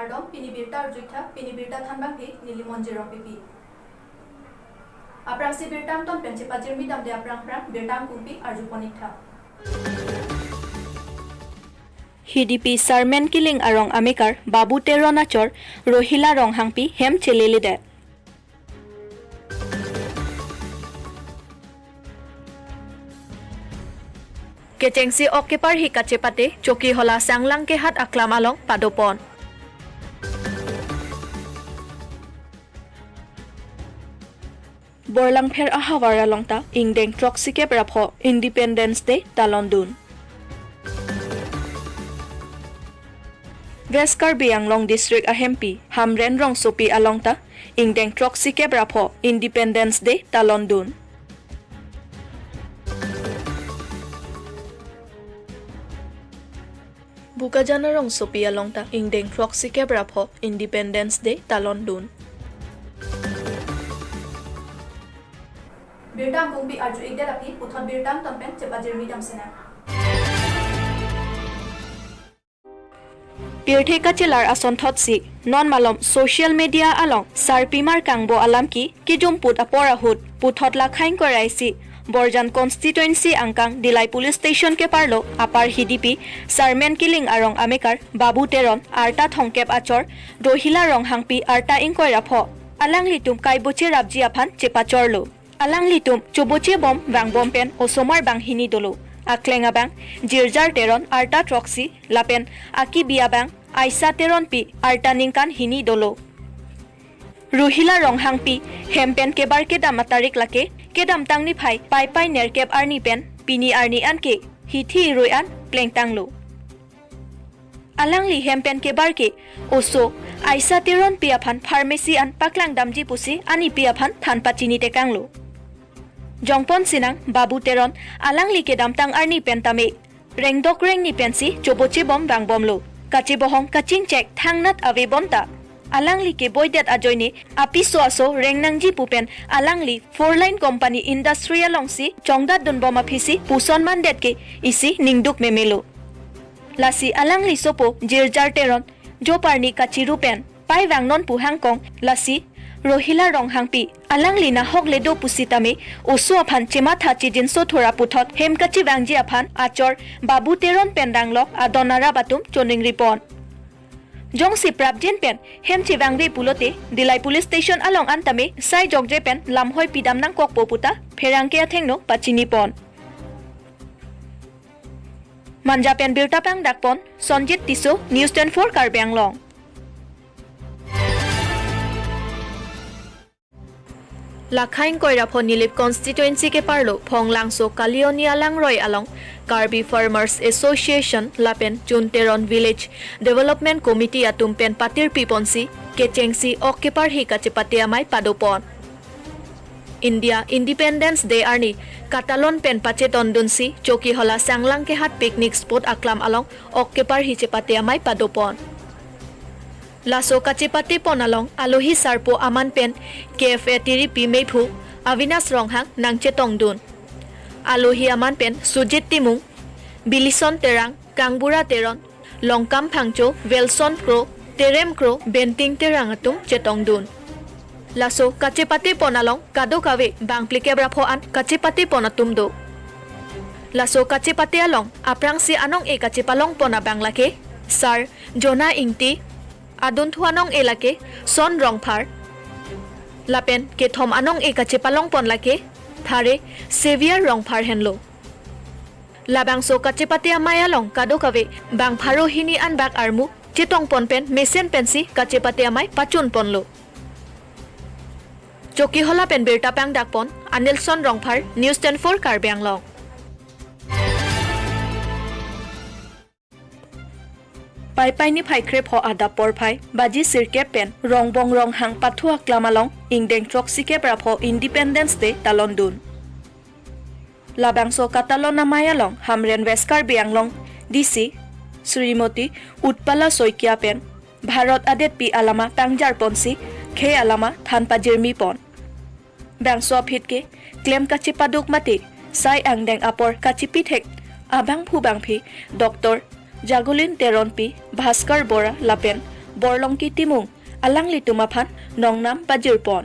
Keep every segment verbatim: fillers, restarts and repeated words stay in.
Kardom, pini birta arju-iktha, pini birta thanbangke neli Monjir Rongpipi. Aphrangsi birta angton pen chepajirmi damde aphrang aphrang birta angkungpi arjupon-iktha. Hidipi Sarmen Kiling arong amekar Babu Teron achor Rohila Ronghangpi hem cheleledet. Kechengsi ok keparhi kachepate Chokihola Sanglang kehat aklam along padopon. Borlangpher ahavar along ta ingdeng throksikep ra pho Independence Day talondun. West Karbi Anglong District ahempi Hamren rongsopi along ta ingdeng throksikep ra pho Independence Day talondun. Bokajan rongsopi along ta ingdeng throksikep ra pho Independence Day talondun. Birta angkungpi arju-ikdet aphi puthot birta angton pen chepajirmi damsinang. Pirthe kachelar asonthotsi non malom social media along sarpimar kangbo alam ki kejumput apor ahut puthot Lakha ingkoi ra isi Borjan constituency angkang Dillai police station keparlo apar Hidipi Sarmen Kiling arong amekar Babu Teron arta thomkep achor Rohila Ronghangpi arta ingkoi ra pho alanglitum kaiboche rapji aphan chepachorlo. Alanglitum choboche bom vangbom pen osomar banghini dolo. Akleng abang Jirjar Teron arta throksi lapen akibi abang Aisa Teronpi arta ningkan hini dolo. Rohila Ronghangpi hem pen kebar kedam atarik lake kedamtang niphai Paipai nerkep arni pen pini arni an ke hithi irui an plengtanglo. Alangli hem pen kebar ke oso Aisa Teronpi aphan pharmacy an paklang damji pusi anipi aphan than pachini tekanglo. Jongpon sinang Babu Teron alangli kedamtang arni pen tame rengdok rengni pensi choboche bom vangbomlo. Kachebohong kachingchek thangnat ave bonta alangli keboidet ajoine apiso aso reng nangji pu pen alangli four line company industry alongsi chongdat dunbom aphisi puson mandet ke isi ningduk memelo. Lasi alangli sopo Jirjar Teron joparni kachiru pen pai vangnon pu hangkong, lasi Rohila Ronghangpi alangli nahok le do pusitame oso aphan chematha chijinso thora puthot hem kachevangji aphan achor Babu Teron pen danglok adon arap atum choningripon. Jongsi prapjin pen hem chevangve pulote Dillai police station along an tame sai jokje pen lamhoi pidam nangkokpo puta pherangke athengno pachinipon. Manja pen birta pangdakpon Sonjit Tisso, News twenty-four Karbi Anglong. Lakha ingkoi ra pho Nilip constituency keparlo Phonglangso Kalioni alangroi along Karbi Farmers Association lapen Chunteron Village Development Committee atum pen patirpiponsi kechengsi ok keparhi kachepate amei padopon. India Independence Day arni katalon pen pachetondunsi Chokihola Sanglang kehat picnic spot aklam along ok keparhi chepate amei padopon. Laso kachepatepon along alohi sarpo aman pen K F A tiripi meiphu Avinash Ronghang nangchetongdun. Alohi aman pen Sujit Timung, Bilison Terang, Kangbura Teron, Longkam Phangcho, Wilson Kro, Terem Kro, Benting Terang atum chetongdun. Laso kachepatepon along kadokave bang phlikep ra pho an kachepatepon atum do. Laso kachepate along aphrangsi anong-e kachepalongpon abang lake Sar Jona Ingti, adunthu anong-e lake Son Rongphar, lapen kethom anong-e kachepalongpon lake Thare Xavier Rongphar henlo. Labangso kachepate amei along kadokave bang pharo hini anbak armu chetongpon pen mesen pensi kachepate amei pachunponlo. Chokihola pen birta pangdakpon Anilson Rongphar, News twenty-four Karbi Anglong. Paipai niphai krepho adap porphai baji sirkep pen Rongbong Ronghang pathu aklam along ingdeng throksikep ra pho Independence Day talondun. Labangso katalon amei along Hamren West Karbi Anglong D C Srimoti Utpala Saikia pen Bharat adetpi alama pangjarponsi khei alama than pajirmipon. Bangso aphi ke klem kachepaduk mate sai angdeng apor kachepithek abangphu bangphi Doctor Jagulin Teronpi, Bhaskar Bora lapen Borlongki Timung alanglitum aphan nongnam pajirpon.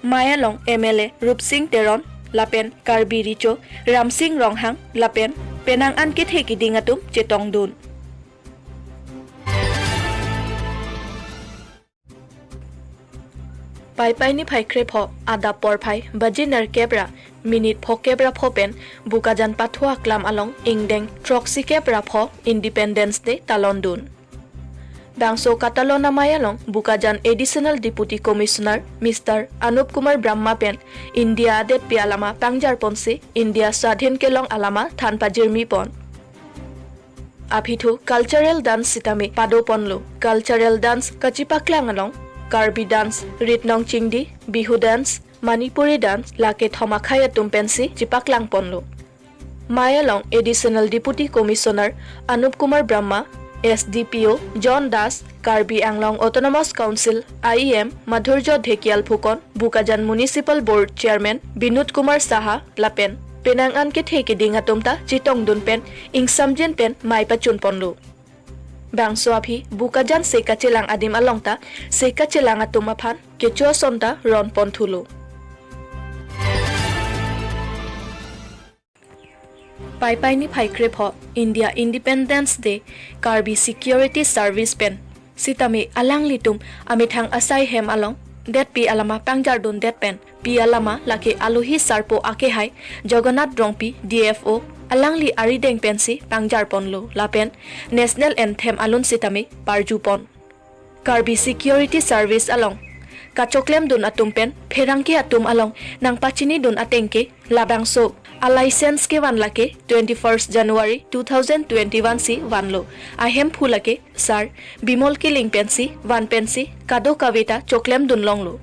Mei along M L A Rupsing Teron lapen Karbi Recho Ramsing Ronghang lapen penang an kethe kiding atum chetongdun. Paipai niphai krepho adap porphai baji nerkep ra minute phokep ra pho pen Bokajan pathu aklam along ingdeng throksi kep ra pho Independence Day talondun. Bangso katalon amei along Bokajan Additional Deputy Commissioner Mister Anup Kumar Brahma pen India adetpi alama pangjarponsi India swadhin kelong alama than pajirmipon. Aphi thu cultural dance sitame padoponlo. Cultural dance kachipaklang along Karbi dance, Ritnong Chingdi, Bihu dance, Manipuri dance, lake thom akhei atum pensi chipaklangponlo. Mei along Additional Deputy Commissioner Anup Kumar Brahma, S D P O John Das, Karbi Anglong Autonomous Council I E M Madhurjya Dhekial Phukan, Bokajan Municipal Board Chairman Binod Kumar Saha lapen penang an kethe kiding atum ta chetongdun pen ingsamjin pen mei pachunponlo. Bangso aphi Bokajan se kachelang adim along ta se kachelang atum aphan kecho ason ta ronpon thulo. Paipai niphai krepho India Independence Day Karbi Security Service pen sitame alanglitum amethang asai hem along detpi alama pangjardundet pen pi alama lake alohi sarpo akehai Jagannath Rongpi D F O alangli arideng pensi pangjarponlo lapen National Anthem alun sitame parjupon. Karbi Security Service along kachoklemdun atum pen pherangke atum along nangpachinidun ateng ke labangso a license kevan lake twenty-first January two thousand twenty-one si vanlo. Ahemphu lake Sir Bimol Killing pensi van pensi kadokave ta choklemdun longlo.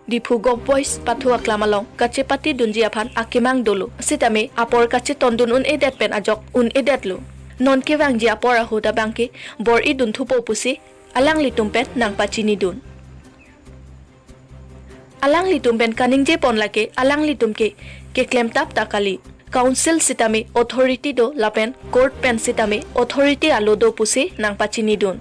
Diphu Govt Boys pathu aklam along kachepatidunji aphan akemang dolo. Sitame apor kachetondun un-edet pen ajok un-edetlo. Non kevangji apor ahut abangke bor-idun thupo pusi alanglitum pen nangpachinidun. Alanglitum pen kaningjepon lake alanglitum ke keklemtap ta kali. Council sitame authority do lapen court pen sitame authority alo do pusi nangpachinidun.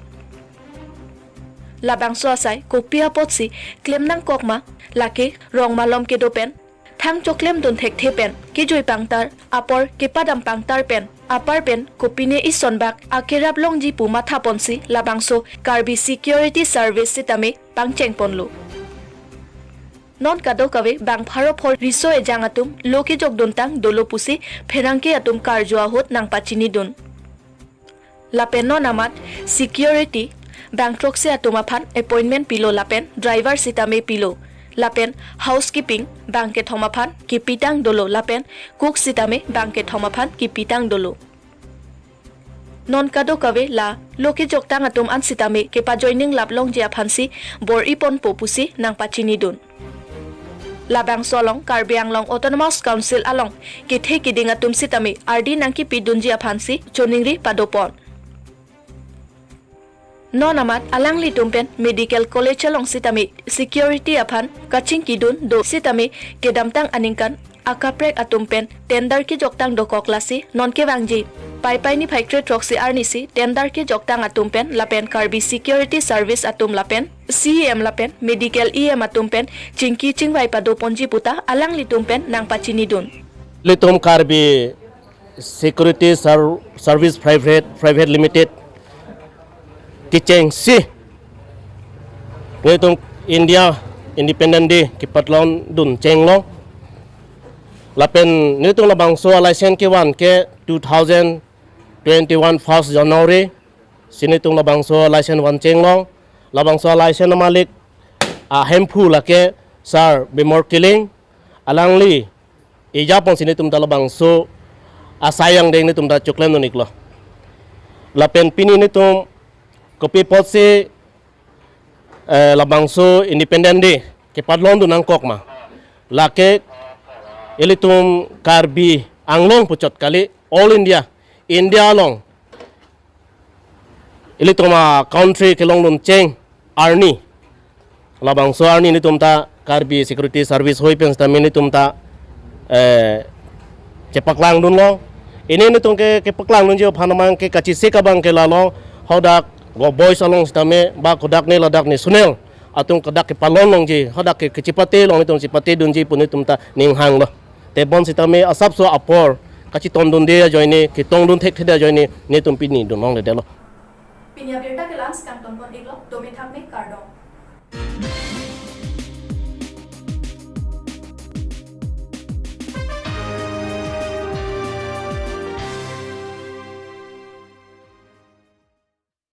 Labangso asai kopi apotsi klem nangkok ma, lake rong malom kedo pen thang choklemdun thekthe pen kejui pangtar, apor kepadam pangtar pen apar pen kopine isonbak akerap longji pu mathaponsi labangso Karbi Security Service sitame pangchengponlo. Non kadokave bang pharo phor riso ejang atum lo kejokduntang dolo pusi pherangke atum karju ahut nangpachinidun. Lapen non amat security bang throksi atum aphan appointment pilo lapen driver sitame pilo. Lapen housekeeping bang kethom aphan kipitang dolo lapen cook sitame bang kethom aphan kipitang dolo. Non kadokave la lo kejoktang atum an sitame kepajoining lap longji aphansi bor-iponpo pusi nangpachinidun. Labangso along Karbi Anglong Autonomous Council along kethe kiding atum sitame ardi nangkipidunji aphansi choningri padopon. Non amat alanglitum pen Medical College along sitame security aphan kachingkidun do sitame kedamtang aningkan akaprek atum pen tender kejoktang dokok, lasi non kevangji Paipai niphai kre throksi arnisi tender kejoktang atum pen lapen Karbi Security Service atum lapen C E M lapen Medical E M atum pen chingki chingvai padoponji puta alanglitum pen nangpachinidun. Ilitum Karbi Security Ser-, Service Private, Private Limited kechengsi nelitum India Independent Day kepatlongdun chenglong. Lapen nelitum labangso a license kevan ke two thousand twenty-one first January si nelitum labangso a license van chenglong. Labangso a license amalik ahemphu lake Sir Bimol Killing, alangli ejaponsi nelitum ta labangso asai angdeng nelitum ta choklemdun iklo. Lapen pini nelitum kopi apotsi, eh, labangso Independent Day kepatlongdun nangkok ma, lake ilitum Karbi Anglong puchot kali, all India, India along ilitum a country kelongdun cheng arni. Labangso arni nelitum ta Karbi Security Service hoi pen sitame nelitum ta, eh, chepaklangdunlo. Pini netum ke kepaklang nangji aphan amang ke kachesik abang ke lalo, hadak Go Boys along sitame ba kodak ne ladak national atum kodak kepalon longji, hadak ke kachepate long netum chepate dunji pu netum ta ning hanglo. Tebon sitame asapso apor kachetongdunde ajoine, ketongdun thekthede ajoine netum pini dun longledetlo. Pini abirta